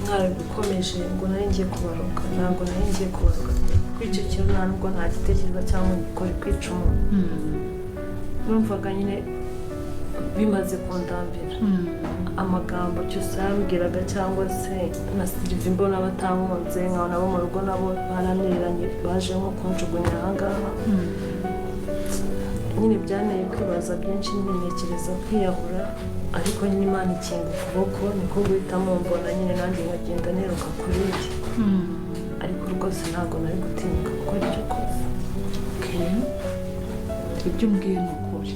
Mwarabikomeje ngo nari ngiye kubaroga. Ntabwo nari ngiye kubaroga, kuko icyo kintu nta nubwo ntagitekereza cyangwa ngo ngikore, kwica umuntu. Numvaga nyine bimaze kundambira, amagambo cyose yambwiraga, cyangwa se na Sylvie mbona batankunze, nkabona abo mu rugo nabo baraniranye, baje nko kunjugunya ahangaha. Nyine byanteye kwibaza byinshi, nyine ntekereza kwiyahura, ariko nyine Imana ikinga ukuboko, niko guhitamo mbona nyine nanjye nkagenda niruka kuri iyi. Ariko rwose ntabwo nari gutinyuka gukora icyo kosa. Okay. Ibyo umbwiye ni ukuri.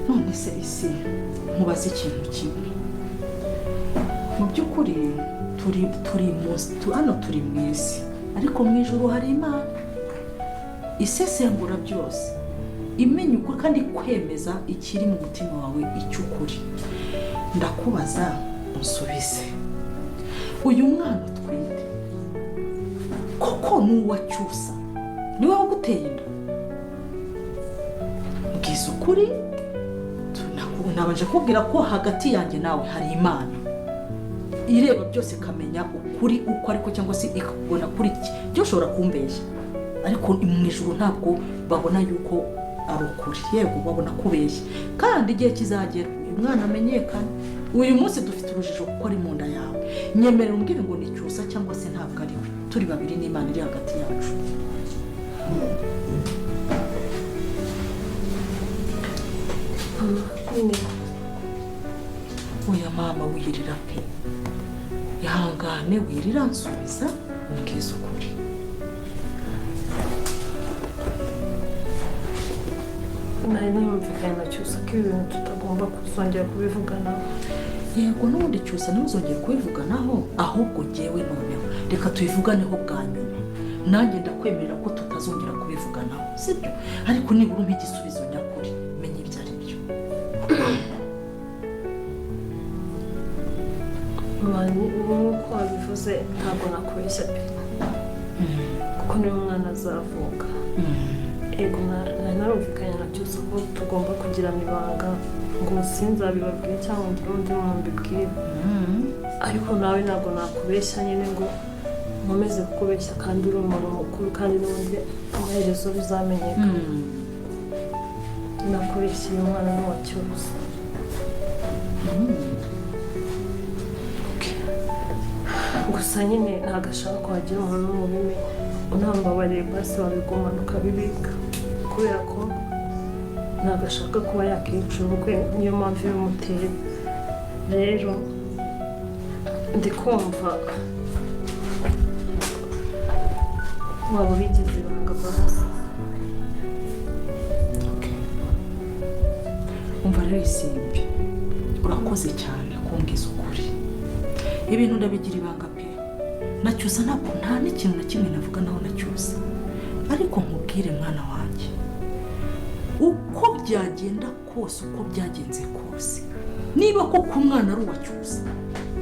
None se isi, nkubaze ikintu kimwe. Mu by'ukuri turi hano turi mu isi, ariko mu ijuru hari Imana isesengura byose, imenya ukuri kandi kwemeza ikiri mu mutima wawe icy'ukuri. Ndakubaza unsubize: uyu mwana utwite koko ni uwa Cyusa? Niwe waguteye inda? Mbwiza ukuri. Nabanje kubwira ko hagati yanjye nawe hari Imana ireba byose, ikamenya ukuri uko ariko, cyangwa se ikakubona kuri iki byo. Ushobora kumbeshya, ariko mu ijuru ntabwo babona yuko ari ukuri. Yego, babona kubeshya, kandi igihe kizagera uyu mwana amenyekane. Uyu munsi dufite urujijo kuko ari mu nda yawe. Nyemerera umbwire ngo ni Cyusa cyangwa se ntabwo ari we, turi babiri n'Imana iri hagati yacu. Nyine. Oya mama, wirira pe, ihangane, wirira, nsubiza, umbwize ukuri. Nari numvikanye na Cyusa ko ibi bintu tutagomba kuzongera kubivuganaho. Yego, n'ubundi Cyusa ntuzongere kubivuganaho, ahubwo ngewe noneho reka tubivuganeho bwa nyuma. Nanjye ndakwemerera ko tutazongera kubivuganaho, sibyo? Ariko nibura umpe igisubizo nyakuri, menye ibyo ari byo. Nk'uko wabivuze, ntabwo nakubeshya pe, kuko niwe mwana azavuka. Ego, nari narumvikanye na Cyusa ko tugomba kugirana ibanga, ngo sinzabibabwire cyangwa ngire undi muntu mbibwire. Ariko nawe ntabwo nakubeshya nyine ngo nkomeze kukubeshya kandi uri umuntu mukuru, kandi n'ubundi amaherezo bizamenyekana. Nakubeshya, uyu mwana ni uwa Cyusa. Gusa nyine ntabwo ashaka ko hagira umuntu n'umwe ubimenya. Unambabariye basi wabigumana ukabibika, kubera ko ntabwo ashaka kuba yakica ubukwe, niyo mpamvu ibimuteye. Rero ndi kumva waba ubigize ibanga basi. Okay. Umva rero Isimbi, urakoze cyane kumbwiza ukuri. Ibintu ndabigira ibanga pe. Na Cyusa ntabwo, nta n'ikintu na kimwe navuga naho na Cyusa. Ariko nkubwire mwana wanjye, uko byagenda kose, uko byagenze kose, niba koko umwana ari uwa Cyusa,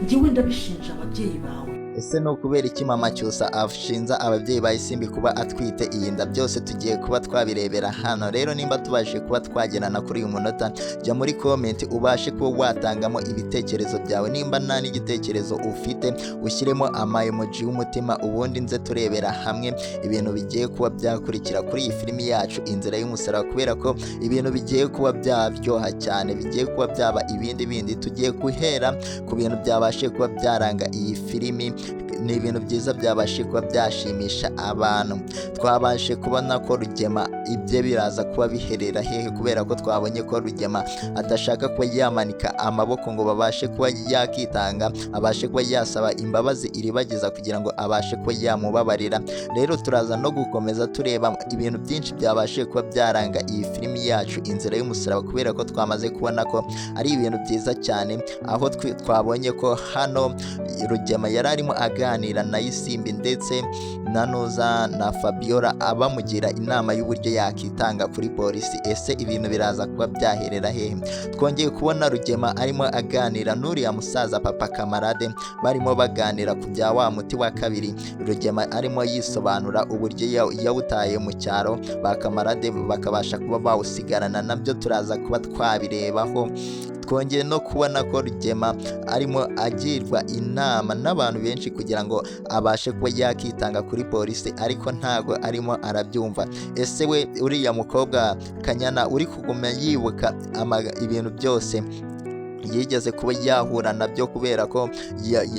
njyewe ndabishinja ababyeyi bawe. Ese ni ukubera iki mama Cyusa ashinja ababyeyi ba Isimbi kuba atwite iyi nda? Byose tugiye kuba twabirebera hano. Rero nimba tubashije kuba twagerana kuri uyu munota, jya muri comment ubashe kuba watangamo ibitekerezo byawe. Nimba nta n'igitekerezo ufite, ushyiremo ama emoji y'umutima, ubundi nze turebera hamwe ibintu bigiye kuba byakurikira kuri iyi filimi yacu Inzira y'Umusaraba, kubera ko ibintu bigiye kuba byaryoha cyane, bigiye kuba byaba ibindi bindi. Tugiye guhera ku bintu byabashije kuba byaranga iyi filimi. Ni ibintu byiza byabashije kuba byashimisha abantu. Twabashe kubona ko Rugema ibye biraza kuba biherera hehe, kubera ko twabonye ko Rugema adashaka kuba yamanika amaboko ngo babashe kuba yakitanga, abashe kuba yasaba imbabazi Iribagiza kugira ngo abashe kuba yamubabarira. Rero turaza no gukomeza tureba ibintu byinshi byabashije kuba byaranga iyi filimi yacu Inzira y'Umusaraba, kubera ko twamaze kubona ko ari ibintu byiza cyane, aho twabonye ko hano Rugema yari arimo aganira na Isimbi ndetse na Nuza na Fabiola abamugira inama y'uburyo yakitanga kuri polisi. Ese ibintu biraza kuba byaherera hehe? Twongeye kubona Rugema arimo aganira n'uriya musaza Papa Kamarade, barimo baganira ku bya wa muti wa kabiri. Rugema arimo yisobanura uburyo yawutaye mu cyaro, ba Kamarade bakabasha kuba bawusigarana, nabyo turaza kuba twabirebaho. Twongeye no kubona ko Rugema arimo agirwa inama n'abantu benshi kugira ngo abashe kuba yakitanga kuri polisi, ariko ntago arimo arabyumva. Ese we uriya mukobwa Kanyana uri kuguma yibuka ibintu byose yigeze kuba yahura nabyo, kubera ko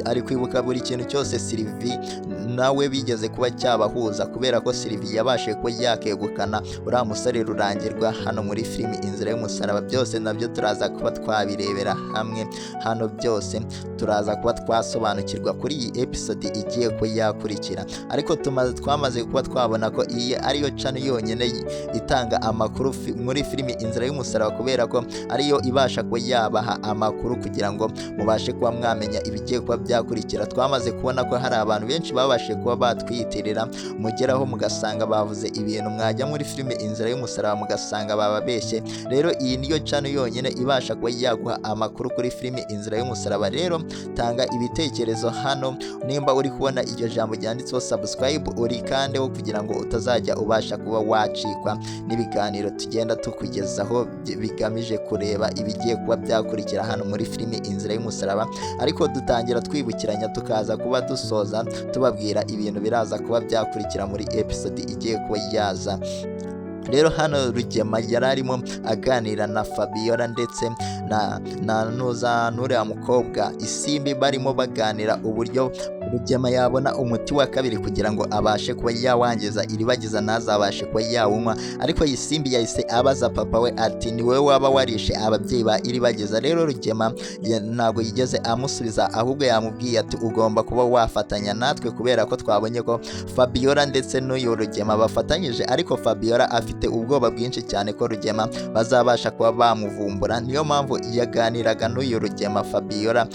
ari kwibuka buri kintu cyose Sylvie nawe bigeze kuba cyabahuza, kubera ko Sylvie yabashije kuba yakegukana uriya musore Rurangirwa hano muri filimi Inzira y'Umusaraba. Byose nabyo turaza kuba twabirebera hamwe hano, byose turaza kuba twasobanukirwa kuri iyi episode igiye kuba yakurikira. Ariko twamaze kuba twabona ko iyi ariyo channel yonyine itanga amakuru muri filimi Inzira y'Umusaraba, kubera ko ariyo ibasha kuba yabaha amakuru kugira ngo mubashe kuba mwamenya ibigiye kuba byakurikira. Twamaze kubona ko hari abantu benshi babashije kuba batwiyitirira, mugeraho mugasanga bavuze ibintu, mwajya muri filime Inzira y'Umusaraba mugasanga bababeshye. Rero iyi niyo channel yonyine ibasha kuba yaguha amakuru kuri filime Inzira y'Umusaraba. Rero tanga ibitekerezo hano, nimba uri kubona iryo jambo ryanditseho subscribe urikandeho kugira ngo utazajya ubasha kuba wacikwa n'ibiganiro tugenda tukugezaho bigamije kureba ibigiye kuba byakurikira hano muri filimi Inzira y'Umusaraba. Ariko dutangira twibukiranya, tukaza kuba dusoza tubabwira ibintu biraza kuba byakurikira muri episode igiye kuba yaza. Rero hano Rugema yari arimo aganira na Fabiola ndetse na Nuza n'uriya mukobwa Isimbi, barimo baganira uburyo Rugema yabona umuti wa kabiri kugira ngo abashe kuba yawangiza Iribagiza ntazabashe kuba yawunywa. Ariko Isimbi yahise abaza papa we ati ni wowe waba warishe ababyeyi ba Iribagiza? Rero Rugema ntabwo yigeze amusubiza, ahubwo yamubwiye ati ugomba kuba wafatanya natwe, kubera ko twabonye ko Fabiola ndetse n'uyu Rugema bafatanyije, ariko Fabiola afite ubwoba bwinshi cyane ko Rugema bazabasha kuba bamuvumbura. Niyo mpamvu yaganiraga n'uyu Rugema, Fabiola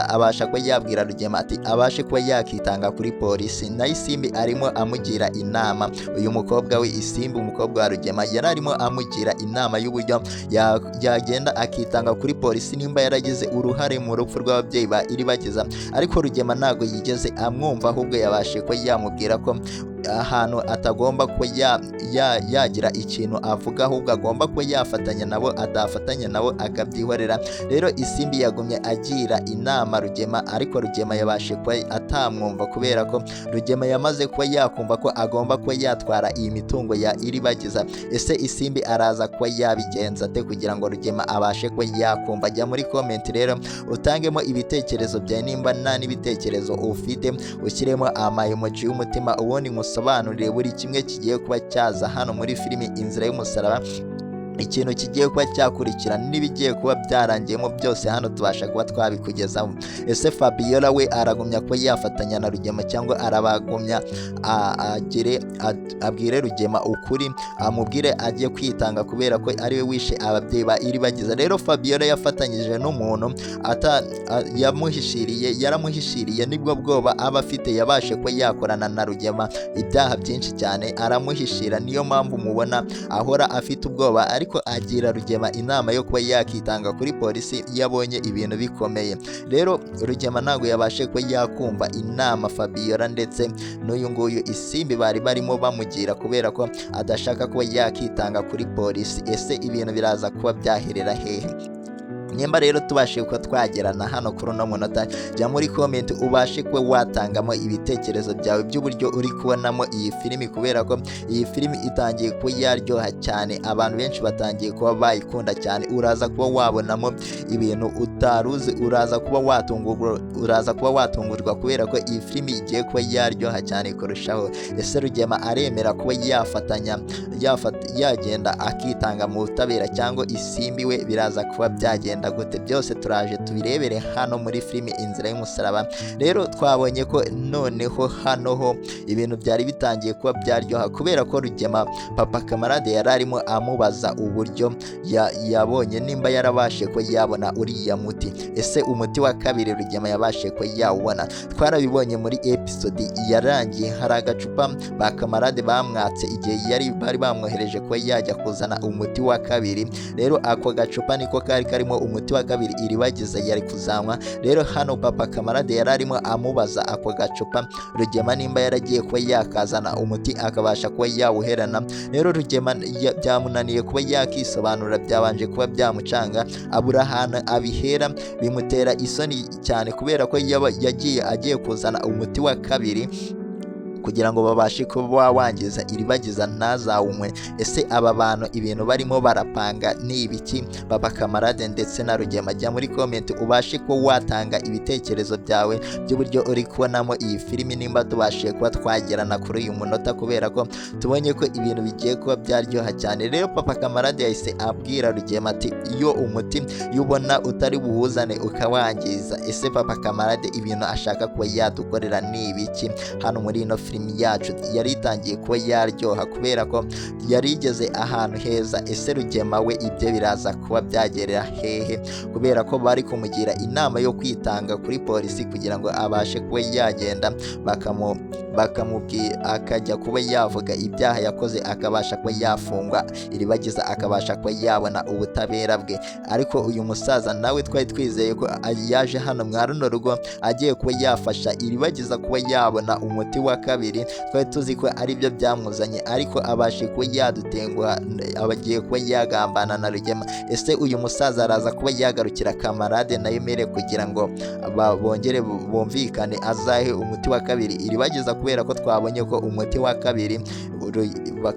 abasha kuba yabwira Rugema ati abashe kuba yakitanga kuri polisi. Na Isimbi arimo amugira inama, uyu mukobwa we Isimbi, umukobwa wa Rugema, yari arimo amugira inama y'uburyo yagenda akitanga kuri polisi nimba yaragize uruhare mu rupfu rw'ababyeyi ba Iribagiza. Ariko Rugema ntabwo yigeze amwumva, ahubwo yabashe kuba yamubwira ko ahantu atagomba kuba yagira ikintu avuga, ahubwo agomba kuba yafatanya nabo, atafatanya nabo akabyihorera. Rero Isimbi yagumye agira inama Rugema, ariko Rugema yabashe kuba atamwumva, kubera ko Rugema yamaze kuba yakumva ko agomba kuba yatwara iyi mitungo ya Iribagiza. Ese Isimbi araza kuba yabigenza ate kugira ngo Rugema abashe kuba yakumva? Jya muri comment rero utangemo ibitekerezo byawe, nimba nta n'ibitekerezo ufite ushyiremo ama emoji y'umutima, ubundi nkusobanurire buri kimwe kigiye kuba cyaza hano muri filimi Inzira y'Umusaraba, ikintu kigiye kuba cyakurikira n'ibigiye kuba byarangiyemo byose hano tubasha kuba twabikugezaho. Ese Fabiola we aragumya kuba yafatanya na Rugema, cyangwa arabagumya abwire Rugema ukuri, amubwire ajye kwitanga kubera ko ariwe wishe ababyeyi ba Iribagiza? Rero Fabiola yafatanyije n'umuntu yamuhishiriye, yaramuhishiriye, nibwo bwoba aba afite. Yabashe kuba yakorana na Rugema ibyaha byinshi cyane, aramuhishira, niyo mpamvu mubona ahora afite ubwoba. Ariko agira Rugema inama yo kuba yakitanga kuri polisi iyo abonye ibintu bikomeye. Rero Rugema ntabwo yabashe kuba yakumva inama Fabiola ndetse n'uyu nguyu Isimbi bari barimo bamugira, kubera ko adashaka kuba yakitanga kuri polisi. Ese ibintu biraza kuba byaherera hehe? Nimba rero tubashe kuba twagerana hano kuri uno munota, jya muri comment ubashe kuba watangamo ibitekerezo byawe by'uburyo uri kubonamo iyi filimi, kubera ko iyi filimi itangiye kuba yaryoha cyane, abantu benshi batangiye kuba bayikunda cyane. Uraza kuba wabonamo ibintu utaruzi, uraza kuba watungurwa, kubera ko iyi filimi igiye kuba yaryoha cyane kurushaho. Ese Rugema aremera kuba yafatanya yagenda akitanga mu butabera, cyangwa Isimbi we biraza kuba byagenda? byagenda gute? Byose turaje tubirebere hano muri filimi Inzira y'Umusaraba. Rero twabonye ko noneho hano ho ibintu byari bitangiye kuba byaryoha, kubera ko Rugema papa Kamarade yari arimo amubaza uburyo yabonye nimba yarabashe ko yabona uriya muti. Ese umuti wa kabiri Rugema yabashe ko yawubona? Twarabibonye muri episode yarangiye, hari agacupa ba Kamarade bamwatse igihe bari bamwohereje ko yajya kuzana umuti wa kabiri. Rero ako gacupa niko kari karimo umuti wa kabiri Iribagiza yari kuzanywa. Rero hano papa Kamarade yari arimo amubaza ako gacupa Rugema nimba yaragiye kuba yakazana umuti akabasha kuba yawuherana. Rero Rugema byamunaniye kuba yakisobanura, byabanje kuba byamucanga, abura ahantu abihera, bimutera isoni cyane kubera ko yagiye agiye kuzana umuti wa kabiri kugira ngo babashe kuba wangiza Iribagiza ntazawunywe. Ese aba bantu ibintu barimo barapanga ni ibiki? Papa Kamarade ndetse na Rugema, jya muri comment ubashe kuba watanga ibitekerezo byawe by'uburyo uri kubonamo iyi filimi, nimba tubashije kuba twagerana kuri uyu munota, kubera ko tubonye ko ibintu bigiye kuba byaryoha cyane. Rero papa Kamarade yahise abwira Rugema ati iyo umuti yubona utari buwuzane ukawangiza. Ese papa Kamarade ibintu ashaka kuba yadukorera ni ibiki hano muri ino filimi yacu? Yari itangiye kuba yaryoha kubera ko yari igeze ahantu heza. Ese Rugema we ibyo biraza kuba byagerera hehe? Kubera ko bari kumugira inama yo kwitanga kuri polisi kugira ngo abashe kuba yagenda, bakamubwira akajya kuba yavuga ibyaha yakoze, akabasha kuba yafungwa, Iribagiza akabasha kuba yabona ubutabera bwe. Ariko uyu musaza nawe twari twizeye ko yaje hano mwa runo rugo agiye kuba yafasha Iribagiza kuba yabona umuti wa kabiri, twari tuzi ko aribyo byamuzanye, ariko abashe kuba yadutenguha, abagiye kuba yagambana na Rugema. Ese uyu musaza araza kuba yagarukira Kamarade na Emile kugira ngo bongere bumvikane, azahe umuti wa kabiri Iribagiza, kubera ko twabonye ko umuti wa kabiri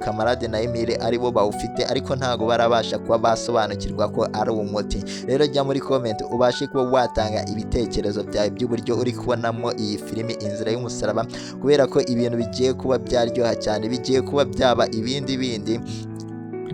Kamarade na Emile aribo bawufite, ariko ntago barabasha kuba basobanukirwa ko ari umuti. Rero jya muri comment ubashe kuba watanga ibitekerezo byawe by'uburyo uri kubonamo iyi filimi Inzira y'Umusaraba, kubera ko ibintu bigiye kuba byaryoha cyane, bigiye kuba byaba ibindi bindi.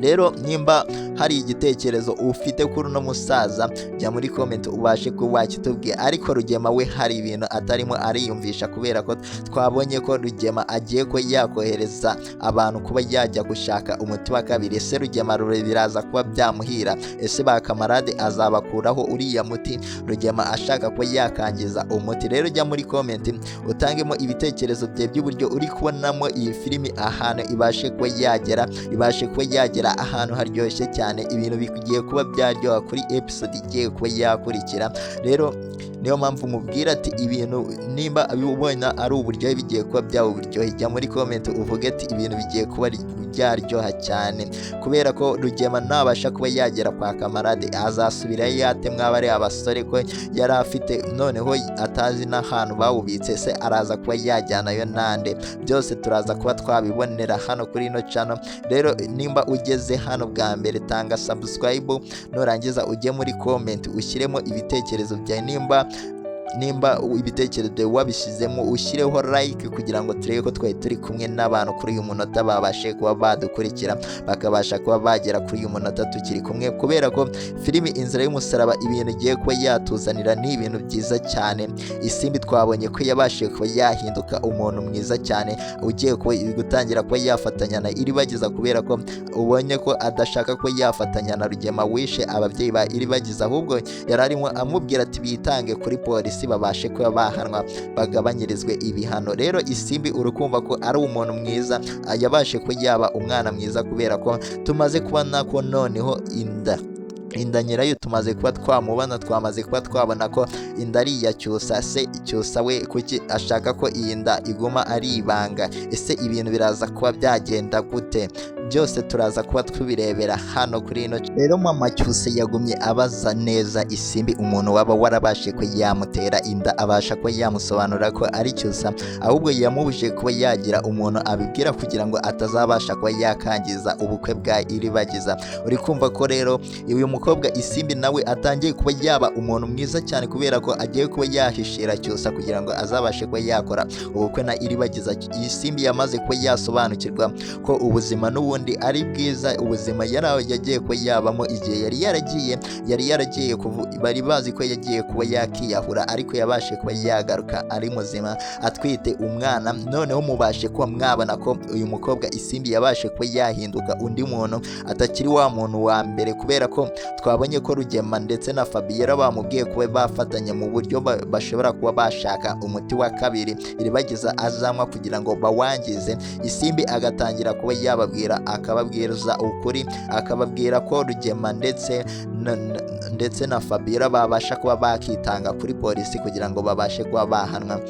Rero nimba hari igitekerezo ufite kuri uno musaza, jya muri comment ubashe kuba wakitubwira. Ariko Rugema we hari ibintu atarimo ariyumvisha, kubera ko twabonye ko Rugema agiye ko yakohereza abantu kuba yajya gushaka umuti wa kabiri. Ese Rugema biraza kuba byamuhira? Ese ba Kamarade azabakuraho uriya muti Rugema ashaka kuba yakangiza umuti? Rero jya muri comment utangemo ibitekerezo bye by'uburyo uri kubonamo iyi filimi, ahantu ibashe kuba yagera, ibashe kuba yagera ahantu haryoshye cyane. Ibintu bigiye kuba byaryoha kuri episode igiye kuba yakurikira. Rero niyo mpamvu mubwira ati ibintu nimba ubona ari uburyohe bigiye kuba byaba uburyohe, jya muri comment uvuge ati ibintu bigiye kuba byaryoha cyane, kubera ko Rugema nabasha kuba yagera kwa Kamarade azasubirayo yatemwa bari abasore ko yari afite, noneho atazi n'ahantu bawubitse. Se araza kuba yajyanayo nande? Byose turaza kuba twabibonera hano kuri ino channel. Rero nimba ugeze hano bwa mbere, tanga subscribe, nurangiza ujye muri comment ushyiremo ibitekerezo byawe. Nimba ibitekerezo byawe wabishyizemo, ushyireho like kugira ngo turebe ko twari turi kumwe n'abantu kuri uyu munota babashe kuba badukurikira, bakabasha kuba bagera kuri uyu munota tukiri kumwe, kubera ko filimi Inzira y'Umusaraba ibintu igiye kuba yatuzanira ni ibintu byiza cyane. Isimbi twabonye ko yabashije kuba yahinduka umuntu mwiza cyane, ugiye gutangira kuba yafatanya na Iribagiza, kubera ko ubonye ko adashaka kuba yafatanya na Rugema wishe ababyeyi ba Iribagiza, ahubwo yari arimo amubwira ati bitange kuri polisi babashe kuba bahanwa, bagabanyirizwe ibihano. Rero Isimbi urukumva ko ari umuntu mwiza, yabashe kuba yaba umwana mwiza, kubera ko tumaze kubona ko noneho inda nyirayo tumaze kuba twamubona, twamaze kuba twabona ko inda ari iya Cyusa. Se Cyusa we kuki ashaka ko iyi nda iguma ari ibanga? Ese ibintu biraza kuba byagenda gute? Byose turaza kuba tubirebera hano kuri ino. Rero mama Cyusa yagumye abaza neza Isimbi umuntu waba warabashe ko yamutera inda, abasha kuba yamusobanura ko ari Cyusa, ahubwo yamubujije kuba yagira umuntu abibwira kugira ngo atazabasha kuba yakangiza ubukwe bwa Iribagiza. Uri kumva ko rero uyu mukobwa Isimbi nawe atangiye kuba yaba umuntu mwiza cyane, kubera ko agiye kuba yahishira Cyusa kugira ngo azabashe kuba yakora ubukwe na Iribagiza. Isimbi yamaze kuba yasobanukirwa ko ubuzima n'ubundi n'ubundi ari bwiza. Ubuzima yari yagiye kuba yabamo igihe yari yaragiye bari bazi ko yagiye kuba yakiyahura, ariko yabashe kuba yagaruka ari muzima atwite umwana. Noneho mubashe kuba mwabona ko uyu mukobwa Isimbi yabashe kuba yahinduka undi muntu, atakiri wa muntu wa mbere, kubera ko twabonye ko Rugema ndetse na Fabiola bamubwiye kuba bafatanya mu buryo bashobora kuba bashaka umuti wa kabiri Iribagiza azanywa kugira ngo bawangize. Isimbi agatangira kuba yababwira, akababwiriza ukuri, akababwira ko Rugema ndetse na Fabiola babasha kuba bakitanga kuri polisi kugira ngo babashe kuba bahanwa.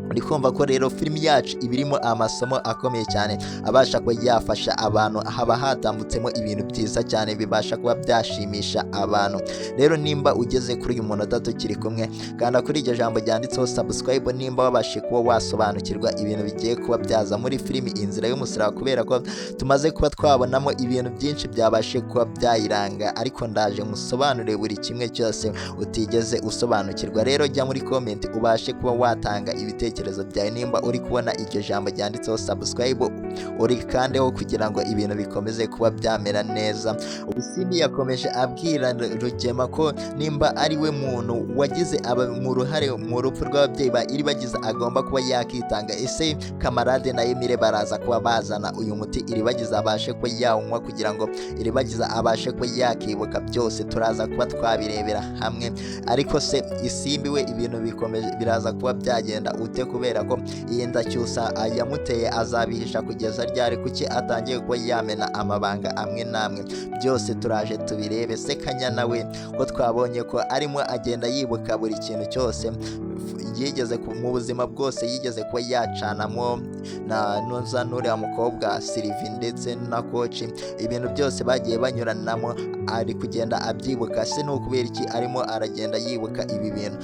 Uri kumva ko rero filimi yacu iba irimo amasomo akomeye cyane abasha kuba yafasha abantu. Haba hatambutsemo ibintu byiza cyane bibasha kuba byashimisha abantu. Rero nimba ugeze kuri uyu munota tukiri kumwe, kanda kuri iryo jambo ryanditseho subscribe nimba wabashe kuba wasobanukirwa ibintu bigiye kuba byaza muri filimi Inzira y'Umusaraba, kubera ko tumaze kuba twabonamo ibintu byinshi byabashe kuba byayiranga. Ariko ndaje musobanure buri kimwe cyose utigeze usobanukirwa. Rero jya muri comment ubashe kuba watanga ibitekerezo byawe. Nimba uri kubona iryo jambo ryanditseho subscribe, urikandeho kugira ngo ibintu bikomeze kuba byamera neza. Isimbi yakomeje abwira Rugema ko nimba ari we muntu wagize mu ruhare mu rupfu rw'ababyeyi ba Iribagiza, agomba kuba yakitanga. Ese Kamarade na Emile baraza kuba bazana uyu muti Iribagiza abashe kuba yawunywa kugira ngo Iribagiza abashe kuba yakibuka byose? Turaza kuba twabirebera hamwe. Ariko se Isimbi we, ibintu bikomeje biraza kuba byagenda ute? Kubera ko iyi nda Cyusa yamuteye azabihisha kugeza ryari? Kuki atangiye kuba yamena amabanga amwe n'amwe? Byose turaje tubirebe. Se Kanyana we, ko twabonye ko arimo agenda yibuka buri kintu cyose yigeze mu buzima bwose yigeze kuba yacanamo na nuza n'uriya mukobwa Sylvie ndetse na coach, ibintu byose bagiye banyuranamo ari kugenda abyibuka. Se ni ukubera iki arimo aragenda yibuka ibi bintu?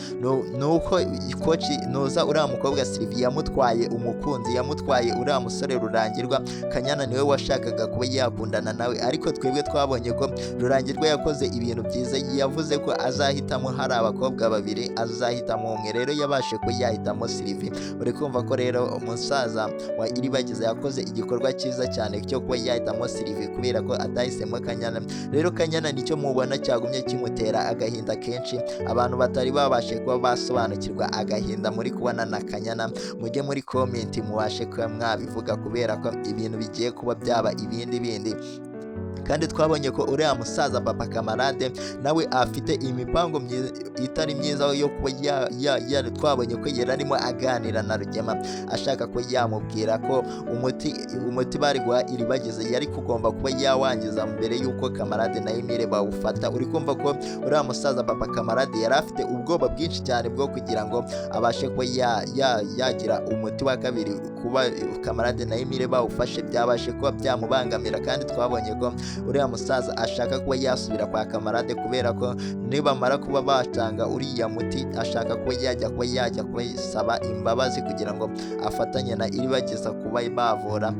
Ni uko coach nuza uriya mukobwa Sylvie yamutwaye umukunzi, yamutwaye uriya musore Rurangirwa. Kanyana niwe washakaga kuba yakundana nawe, ariko twebwe twabonye ko Rurangirwa yakoze ibintu byiza. Yavuze ko azahitamo, hari abakobwa babiri azahitamo umwe. Rero yabashe kuba yahitamo Sylvie. Uri kumva ko rero umusaza wa Iribagiza yakoze igikorwa cyiza cyane cyo kuba yahitamo Sylvie, kubera ko atahisemo Kanyana. Rero Kanyana nicyo mubona cyagumye kimutera agahinda kenshi. Abantu batari babashe kuba basobanukirwa agahinda muri kubona na Kanyana, mujye muri comment mubashe kuba mwabivuga, kubera ko ibintu bigiye kuba byaba ibindi bindi. Kandi twabonye ko uriya musaza papa Kamarade nawe afite imipango itari myiza yo kuba twabonye ko yari arimo aganira na Rugema, ashaka ko yamubwira ko umuti bari guha Iribagiza yari kugomba kuba yawangiza mbere y'uko Kamarade na Emile bawufata. Uri kumva ko uriya musaza papa Kamarade yari afite ubwoba bwinshi cyane bwo kugira ngo abashe kuba yagira umuti wa kabiri. Kuba Kamarade na Emile bawufashe byabashe kuba byamubangamira. Kandi twabonye ko uriya musaza ashaka kuba yasubira kwa Kamarade, kubera ko nibamara kuba batanga uriya muti ashaka kuba yajya kubasaba imbabazi kugira ngo afatanye na Iribagiza kuba bavura,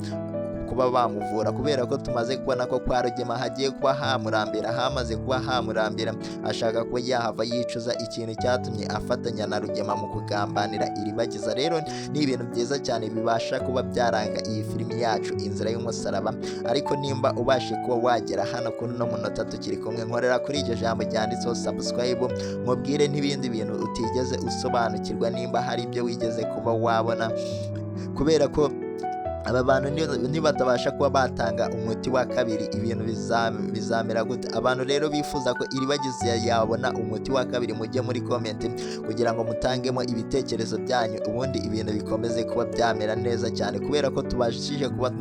kuba bamuvura, kubera ko tumaze kubona ko kwa Rugema hagiye kuba hamurambira, hamaze kuba hamurambira. Ashaka kuba yahava yicuza ikintu cyatumye afatanya na Rugema mu kugambanira Iribagiza. Rero ni ibintu byiza cyane bibasha kuba byaranga iyi filimi yacu Inzira y'Umusaraba. Ariko nimba ubashe kuba wagera hano kuri uno munota tukiri kumwe, nkorera kuri iryo jambo ryanditseho subscribe, mubwire n'ibindi bintu utigeze usobanukirwa nimba hari ibyo wigeze kuba wabona, kubera ko aba bantu nibatabasha kuba batanga umuti wa kabiri, ibintu bizamera gute? Abantu rero bifuza ko Iribagiza yabona umuti wa kabiri, mujye muri comment kugira ngo mutangemo ibitekerezo byanyu, ubundi ibintu bikomeze kuba byamera neza cyane, kubera ko tubashije kuba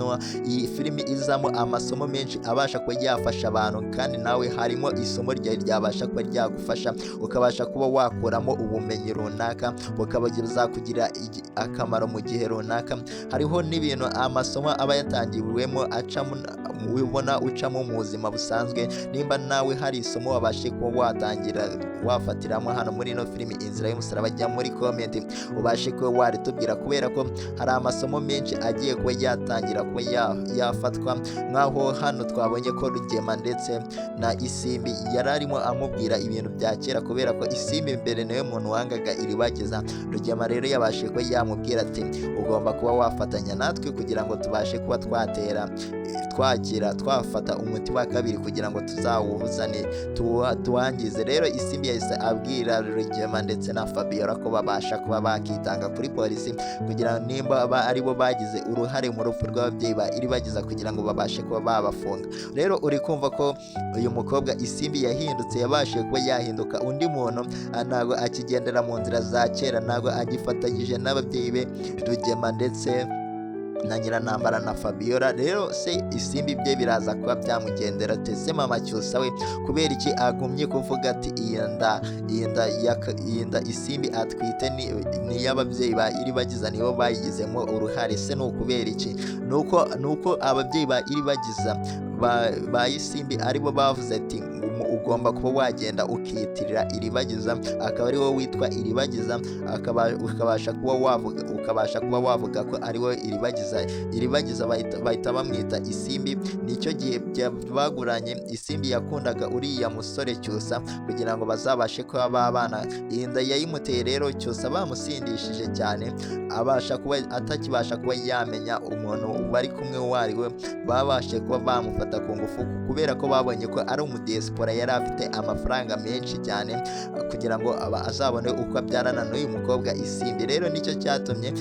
iyi filimi izamo amasomo menshi abasha kuba yafasha abantu. Kandi nawe harimo isomo ryawe ryabasha kuba ryagufasha, ukabasha kuba wakuramo ubumenyi runaka bukaba buzakugirira akamaro mu gihe runaka. Hariho n'ibintu, amasomo aba yatangiwemo acamo, ubona ucamo mu buzima busanzwe. Nimba nawe hari isomo wabashe kuba watangira wafatiramo hano muri ino filimi Inzira y'Umusaraba, jya muri comment ubashe kuba waritubwira, kubera ko hari amasomo menshi agiye kuba yatangira kuba yafatwa. Nk'aho hano twabonye ko Rugema ndetse na Isimbi yari arimo amubwira ibintu bya kera, kubera ko Isimbi mbere niwe muntu wangaga Iribagiza. Rugema rero yabashe kuba yamubwira ati: "Ugomba kuba wafatanya natwe kugira ngo tubashe kuba twatera twagira twagira twafata umuti wa kabiri kugira ngo tuzawuzane tuwangize. Rero Isimbi yahise abwira Rugema ndetse na Fabiola ko babasha kuba bakitanga kuri polisi kugira ngo nimba aribo bagize uruhare mu rupfu rw'ababyeyi ba Iribagiza kugira ngo babashe kuba babafunga. Rero uri kumva ko uyu mukobwa Isimbi yahindutse, yabashije kuba yahinduka undi muntu, ntabwo akigendera mu nzira za kera, ntabwo agifatanyije n'ababyeyi be Rugema ndetse na Nyirantambara na Fabiola. Rero se Isimbi bye biraza kuba byamugendera tese mama Cyusa we kubera iki agumye kuvuga ati iyi nda Isimbi atwite ni iy'ababyeyi ba Iribagiza, nibo bayigizemo uruhare. Se ni ukubera iki? Nuko ababyeyi ba Iribagiza ba Isimbi aribo bavuze ati ugomba kuba wagenda ukiyitirira Iribagiza, akaba ari wowe witwa Iribagiza, ukabasha kuba wavuga ko ari wowe Iribagiza. Iribagiza bahita bamwita Isimbi. Nicyo gihe baguranye Isimbi yakundaga uriya musore Cyusa kugira ngo bazabashe kuba babana. Iyi nda yayimuteye rero Cyusa bamusindishije cyane, abasha kuba atakibasha kuba yamenya umuntu bari kumwe uwo ari we. Babashe kuba bamufata ku ngufu kubera ko babonye ko ari umudiyasipora, yari afite amafaranga menshi cyane kugira ngo azabone uko abyarana n'uyu mukobwa Isimbi. Rero nicyo cyatumye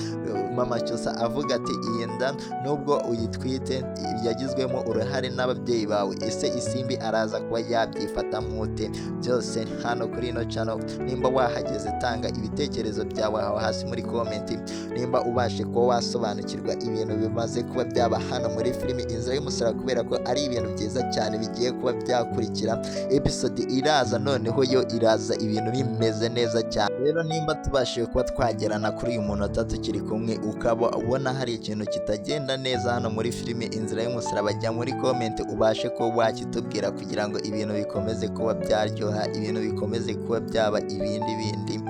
mama Cyusa avuga ati iyi nda nubwo uyitwite yagizwemo uruhare n'ababyeyi bawe. Ese Isimbi araza kuba yabyifata mute? Byose hano kuri ino channel, nimba wahageze tanga ibitekerezo byawe aho hasi muri comment, nimba ubashe kuba wasobanukirwa ibintu bimaze kuba byaba hano muri filimi Inzira y'Umusaraba, kubera ko ari ibintu byiza cyane bigiye kuba byakurikira. Episode iraza noneho yo iraza ibintu bimeze neza cyane. Rero nimba tubashije kuba twagerana kuri uyu munota tukiri kumwe, ukaba ubona hari ikintu kitagenda neza hano muri filimi Inzira y'Umusaraba, jya muri comment ubashe kuba wakitubwira kugira ngo ibintu bikomeze kuba byaryoha, ibintu bikomeze kuba byaba ibindi bindi.